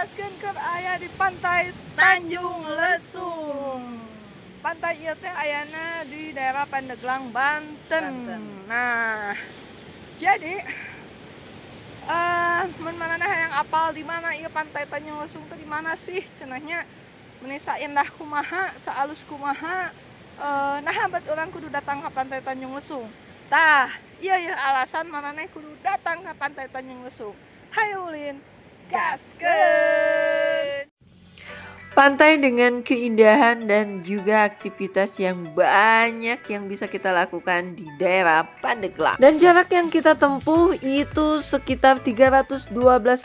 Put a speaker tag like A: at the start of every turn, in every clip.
A: Gaskeun keur aya di Pantai Tanjung Lesung. Pantai ieu teh ayana di daerah Pandeglang, Banten. Nah, jadi mun maneh hayang apal di mana ieu Pantai Tanjung Lesung teh di mana sih cenahnya, meni saindah kumaha, saalus kumaha, nah bet urang kudu datang ke Pantai Tanjung Lesung. Tah, iya ya alasan maneh kudu datang ke Pantai Tanjung Lesung. Hayu ulin, gaskeun.
B: Pantai dengan keindahan dan juga aktivitas yang banyak yang bisa kita lakukan di daerah Pandeglang. Dan jarak yang kita tempuh itu sekitar 312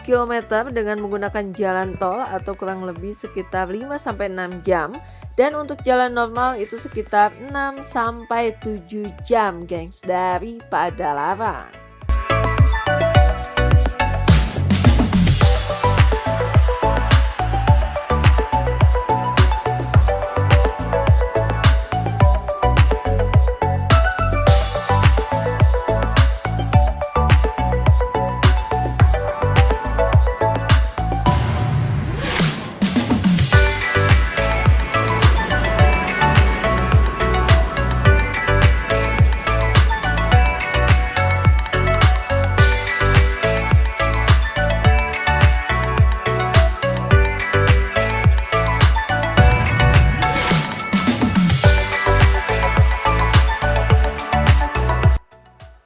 B: km dengan menggunakan jalan tol atau kurang lebih sekitar 5-6 jam. Dan untuk jalan normal itu sekitar 6-7 jam, gengs, dari Padalarang.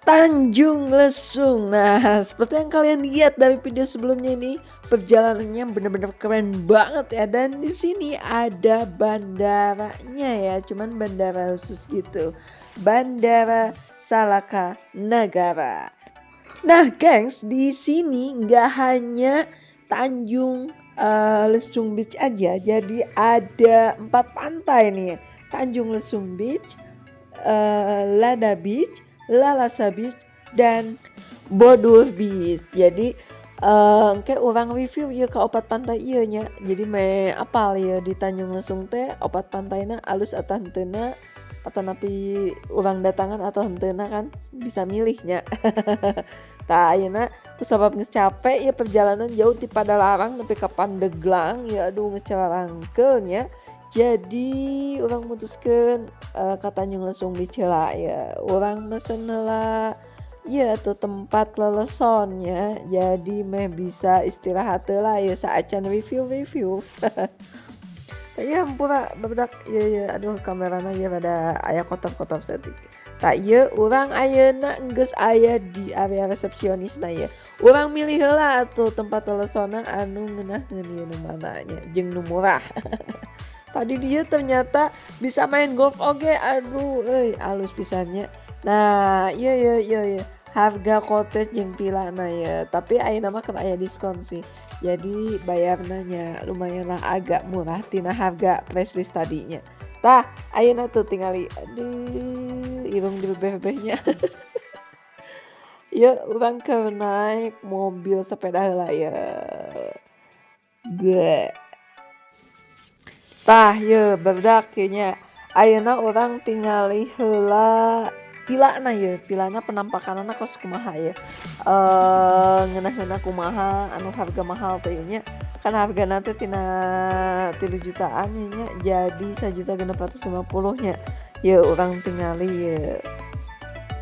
B: Tanjung Lesung. Nah, seperti yang kalian lihat dari video sebelumnya ini, perjalanannya benar-benar keren banget ya. Dan di sini ada bandaranya ya, cuman bandara khusus gitu. Bandara Salaka Nagara. Nah, gengs, di sini nggak hanya Tanjung Lesung Beach aja, jadi ada 4 pantai nih. Tanjung Lesung Beach, Lada Beach, Lalasa Beach, dan Bodur Beach. Jadi engke urang review ieu ka opat pantai ieu nya. Jadi me apal ya di Tanjung Lesung teh opat pantaina alus atau henteuna, atau napi urang datangan atau henteuna kan bisa milihnya. Tah ayeuna kusabab geus capek ya perjalanan jauh ti Padalarang nepi ka Pandeglang ya, aduh geus carangkeul nya. Jadi urang mutuskeun ka Tanjung Lesung Beach heula ya. Urang mesen heula ya tuh tempat lelesonnya, jadi meh bisa istirahat heula ya saacan review-review. Ya hampura barudak ya ya, aduh kamerana ya rada aya kotor-kotor saeutik. Tah ieu urang ayeuna geus aya di area resepsionisna ya. Urang milih heula atuh tempat lelesonna anu ngeunaheun ieu nu mana nya jeung nu murah. Tadi dia ternyata bisa main golf oge, aduh euy alus pisannya. Nah, iya iya iya iya, harga cottage jeung villana ya, tapi ayeuna mah keur aya diskon sih. Jadi bayarna nya lumayan lah agak murah tina harga price list tadinya. Tah, ayeuna tuh tingali, aduh irung dibebeh-bebehnya. Yeuh urang keur naik mobil sepeda heula ya. Bleh. Tah yeuh barudak ieu nya. Ayeuna urang tingali heula pilana yeuh, pilana penampakanana kos kumaha yeuh. Ngeunah-ngeunah kumaha anu harga mahal teh ieu nya. Kan hargana teh tina 3 jutaan ieu nya, jadi 1.650.000 nya. Yeuh urang tingali yeuh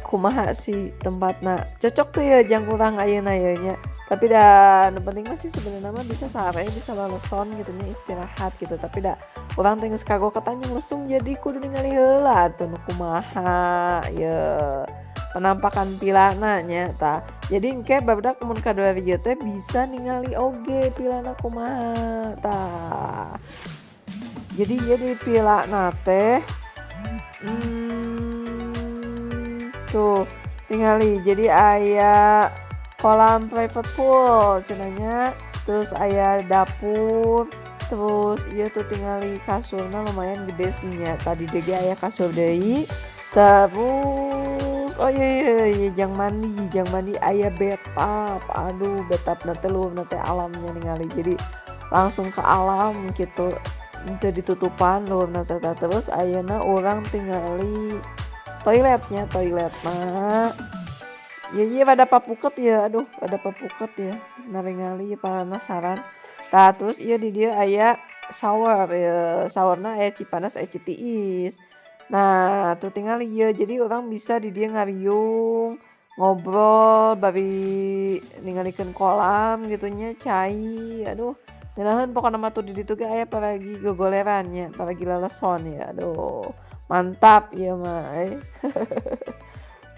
B: kumaha sih tempatna. Cocok tuh ya jang urang ayeuna yeuh nya. Tapi dah nu penting mah sih sebenarnya mah bisa sare, bisa leleson gitu nya, istirahat gitu. Tapi dah urang teh geus kagok ka Tanjung Lesung jadi kudu ningali heula atuh nu kumaha yeuh penampakan pilana nya tah. Jadi engke barudak mun ka dua ieu teh bisa ningali oge pilana kumaha tah. Jadi ieu di pilana teh tuh tingali, jadi aya kolam private pool cenanya, terus aya dapur, terus ieu tuh tingali kasurna lumayan gede sih nya. Tadi deui aya kasur deui. Terus oh iya iya iya, jang mandi aya bathtub. Aduh bathtubna teh luhurna teh alamnya ningali. Jadi langsung ke alam gitu, teu ditutupan luhurna teh. Terus ayeuna urang tingali toiletnya, toiletna Iya, iya pada papuket ya, aduh pada papuket ya, naringali penasaran. Tah terus ieu di dieu aya shower ieu, showerna aya Cipanas aya Citiis. Nah tuh tingali ieu jadi urang bisa di dieu ngariung, ngobrol bari ningalikeun kolam gitu nya cai, aduh ngeunaheun pokona mah tuh di ditu ge aya paragi gogoleran nya, paragi leleson ya, aduh mantap ieu mah euy.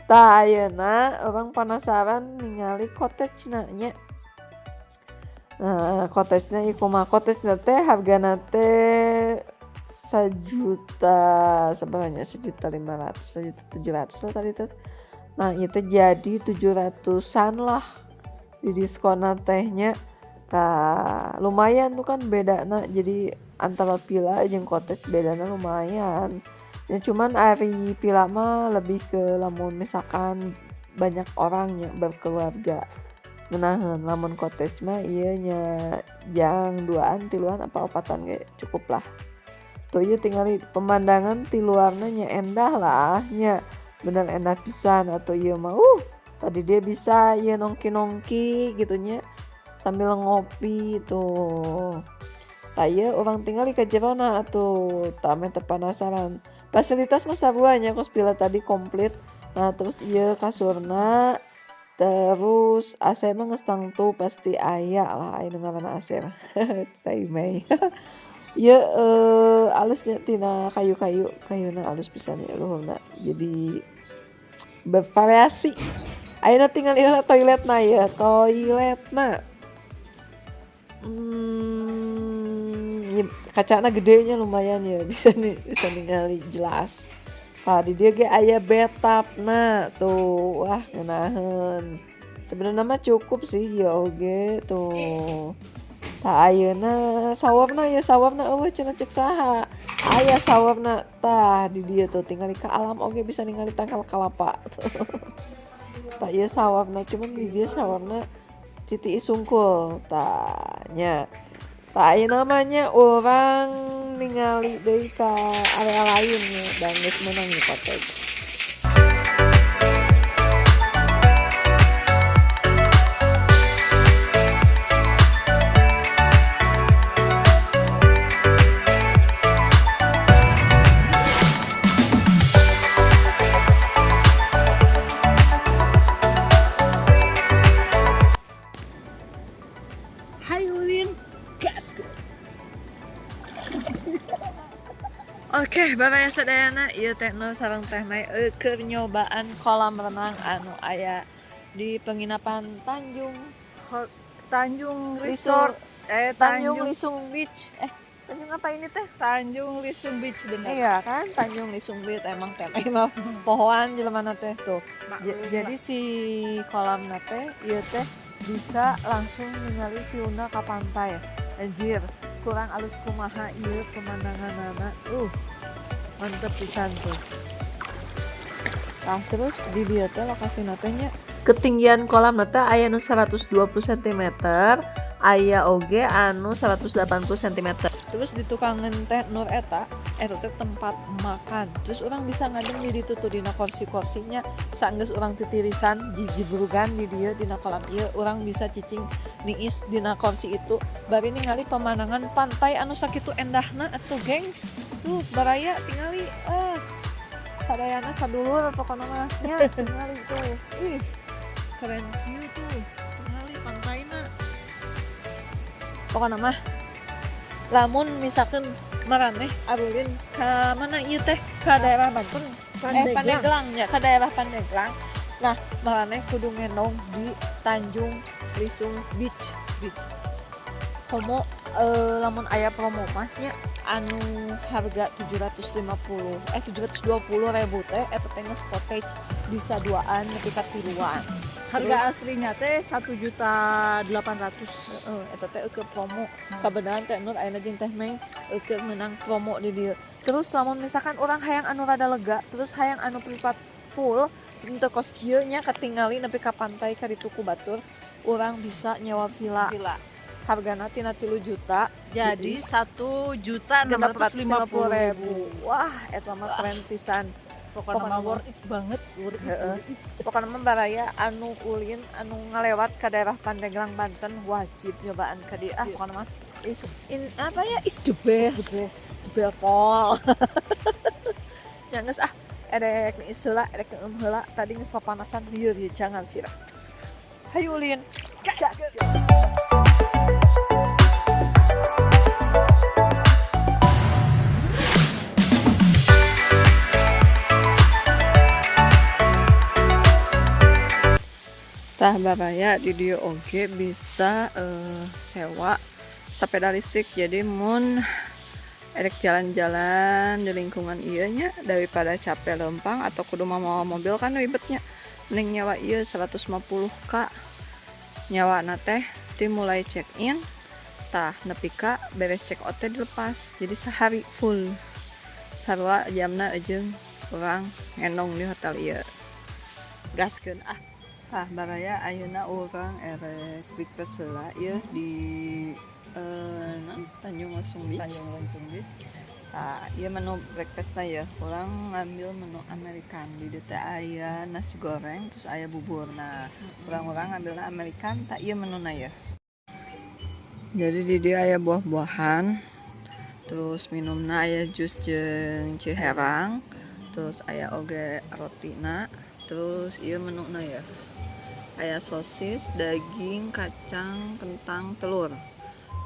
B: Tah ayeuna urang penasaran ningali cottage-na nya. Nah cottage-na ieu kumaha, cottage-na teh hargana teh sajuta sabaraha nya, 1.500.000, 1.700.000 lah tadi teh. Nah ieu teh jadi 700-an lah di diskonna teh nya. Tah lumayan tuh kan bedana, jadi antara villa jeung cottage bedana lumayan. Ya cuman ari villa mah lebih ke lamun misalkan banyak orang nya berkeluarga ngeunaheun, lamun cottage mah ieu nya jang 2an 3an apa 4an ge cukup lah. Tuh ieu tingali pemandangan ti luarna nya endah lah nya, bener endah pisan atuh ieu mah. Tadi dia bisa ieu nongki-nongki gitu nya sambil ngopi tuh. Tah ieu urang tingali ka jerona atuh, tah meh teu penasaran. Fasilitas mah sarua nya kos villa tadi komplit. Nah terus ieu kasurna, terus AC mah geus tangtu pasti aya lah aya nu ngaranna AC mah. Cai mei. Ieu alusnya tina kayu-kayu, kayuna alus pisan ya luhurna. Jadi bervariasi. Ayeuna tingali heula toiletna ieu, toiletna. Kacana gedenya lumayan ya, bisa nih, bisa ningali jelas. Tah di dieu ge aya bathtubna tuh, wah ngeunaheun. Sebenarnya mah cukup sih ieu oge tuh. Tah ayeuna showerna ya, showerna eueuh cenah ceuk saha. Aya showerna tah di dieu tuh tingali ka alam oge bisa ningali tangkal kalapa tuh. Tah ieu showerna, cuman di dieu showerna Citiis sungkul tah nya. Tah ayeuna mah nya urang ningali deui ka area lain nya dan geus meunang ieu cottage. Oke, baraya sadayana ieu teh nu sareng Teh Mei keur nyobaan kolam renang anu aya di penginapan Tanjung
A: Tanjung Resort,
B: Tanjung Lesung Beach. Tanjung apa ini teh?
A: Tanjung Lesung Beach bener.
B: Iya kan, Tanjung Lesung Beach emang teh mah pohoan jelema teh tuh. Jadi si kolamna teh ieu teh bisa langsung ningali view-na ka pantai. Anjir, kurang alus kumaha ieu pemandanganana. Mantep pisan tuh. Nah, terus di dieu teh lokasina teh nya ketinggian kolam teh aya nu 120 cm, aya oge anu 180 cm. Terus di tukangan teh Nur eta, eta teh tempat makan. Terus orang bisa ngadem di ditu tuh dina kursi-kursinya, saenggeus urang titirisan jijibrugan di dieu dina kolam ieu urang bisa cicing niis dina kursi itu bari ningali pemandangan pantai anu sakitu endahna atuh gengs. Tuh baraya tingali sadayana sadulur pokona mah nya tingali tuh. Wih, keren kieu tuh tingali pantaina. Pokona mah lamun misalkan maraneh arulin ka mana ieu teh, ka daerah Banten, Pandeglang nya, ka daerah Pandeglang. Nah, maraneh kudu ngendong di Tanjung Lesung Beach. Komo lamun aya promo mah nya anu harga 720 ribu teh eta teh geus cottage bisa 2an nepi ka 3an.
A: Harga aslinya teh 1.800.000.
B: Heeh, eta teh eueuh promo. Kabeneran teh Nur ayeuna jeung Teh Mei eueuh meunang promo di dieu. Terus lamun misalkan urang hayang anu rada lega, terus hayang anu privat full, teu kos kieu nya katingali nepi ka pantai ka ditu ku batur, urang bisa nyewa villa. Hargana tina 3 juta
A: jadi 1.650.000.
B: Wah, eta mah keren pisan.
C: Pokoknya mah worth it banget, worth it, worth it.
A: Pokoknya mah baraya anu ulin anu ngalewat ke daerah Pandeglang Banten wajib nyobaan ke dia. Ah, pokoknya mah is in apa ya, is the best.
C: The best.
A: Is the best pol. Ya geus ah, erek niis heula, erek ngeum heula, tadi geus papanasan lieur ieu jangan sirah. Hayu ulin. Gas. Tah baraya di dieu oge bisa sewa sepeda listrik, jadi mun erek jalan-jalan di lingkungan ieu nya daripada capek lempang atau kudu mawa mobil kan ribetnya, mending nyewa ieu 150 k nyawa na teh ti mulai check in tah nepi ka beres check out teh dilepas, jadi sehari full sarua jamna jeung urang ngendong di hotel ieu. Gaskeun ah. Tah baraya ayeuna urang erek breakfast heula ieu di naon, Tanjung Lesung Beach.
C: Tanjung Lesung Beach.
A: Tah, ieu menu breakfastna ya. Urang ngambil menu American. Di dieu teh aya nasi goreng terus aya bubur. Nah, urang-urang ngambilna American, tah ieu menuna ya. Jadi di dieu aya buah-buahan. Terus minumna aya jus jeung ciherang. Terus aya oge rotina. Terus ieu menuna ya. Aya sosis, daging, kacang, kentang, telur.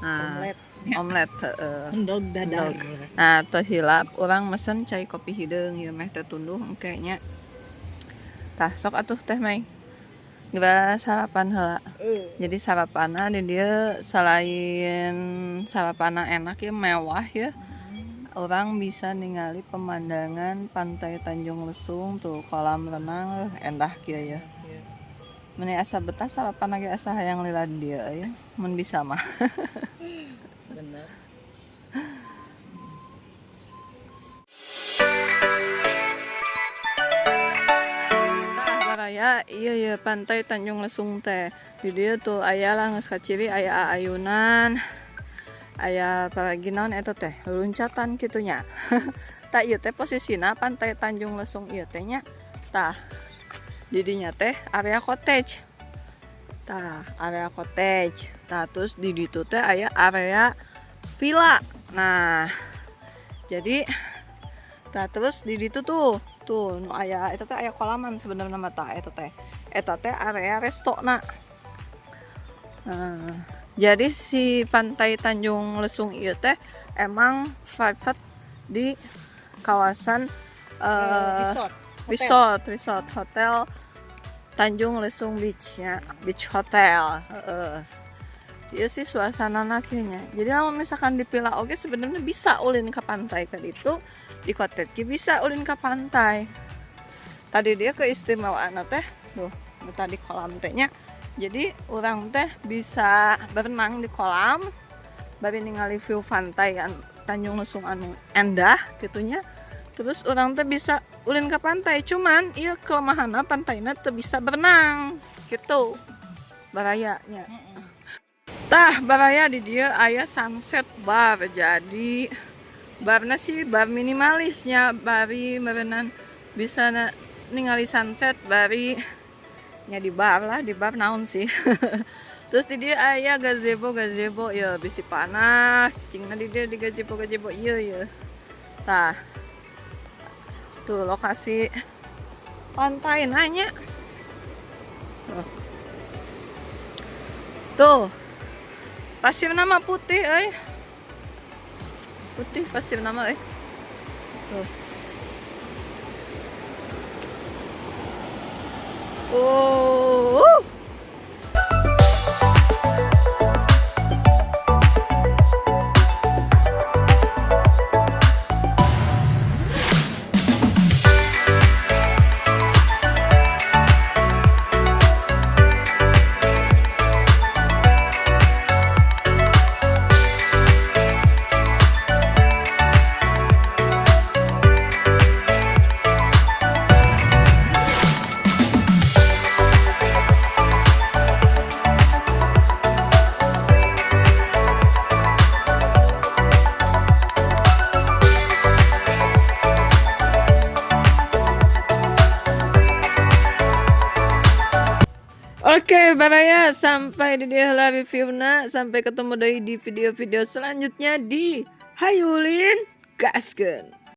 A: Nah,
C: omelet.
A: Omelet, heeh.
C: Endog dadar.
A: Endog. Nah, teu hilap urang mesen cai kopi hideung ieu meh teu tunduh engke nya. Tah sok atuh Teh Mei. Geura sarapan heula. Jadi sarapanna di dieu selain sarapanna enak ya, mewah ya. Orang bisa ningali pemandangan pantai Tanjung Lesung tuh, kolam renang endah kieu ya. Meni asa betah sarapan lagi asa hayang lila di dieu ya, mun bisa mah.
C: Bener.
A: Tah baraya iya ya pantai Tanjung Lesung teh. Di dieu tuh aya lah geus kaciri aya ayunan. Aya paragi naon eta teh, luncatan kitu nya. Tah ieu teh posisina pantai Tanjung Lesung ieu teh nya. Tah di dinya teh area cottage. Tah area cottage. Tah terus di ditu teh aya area villa. Nah, jadi tah terus di ditu tuh tuh nu aya eta teh aya kolaman sebenarnya mah tah eta teh. Eta teh area restona. Nah, jadi si pantai Tanjung Lesung ieu teh emang private di kawasan
C: Resort. Hotel.
A: Resort, resort hotel Tanjung Lesung Beach nya, Beach Hotel. Heeh. Ieu sih suasana kieu nya. Jadi lamun misalkan di villa oge sebenarnya bisa ulin ke pantai ke ditu, di cottage ge bisa ulin ke pantai. Tadi dia keistimewaan teh, tuh, tadi kolam teh nya. Jadi urang teh bisa berenang di kolam, bari ningali view pantai Tanjung Lesung anu endah gitunya. Terus urang teh bisa ulin ke pantai, cuman ieu kelemahanna pantainya teu bisa berenang gitu. Barayanya. Tah baraya di dieu aya sunset bar. Jadi barna sih bar minimalisnya, bari meureunan bisa ningali sunset bari nya di bar lah, di bar naon sih. Terus di dieu aya gazebo, gazebo ya bisi panas, cicingna di dieu di gazebo, gazebo ieu ya. Tah. Tuh lokasi pantai nanya. Tuh. Tuh. Pasirna mah putih euy. Putih pasirna mah euy. Tuh. Oh.
B: Oke, Baraya, sampai di dieu heula reviewna. Sampai ketemu deui di video-video selanjutnya di Hayu Ulin Gaskeun.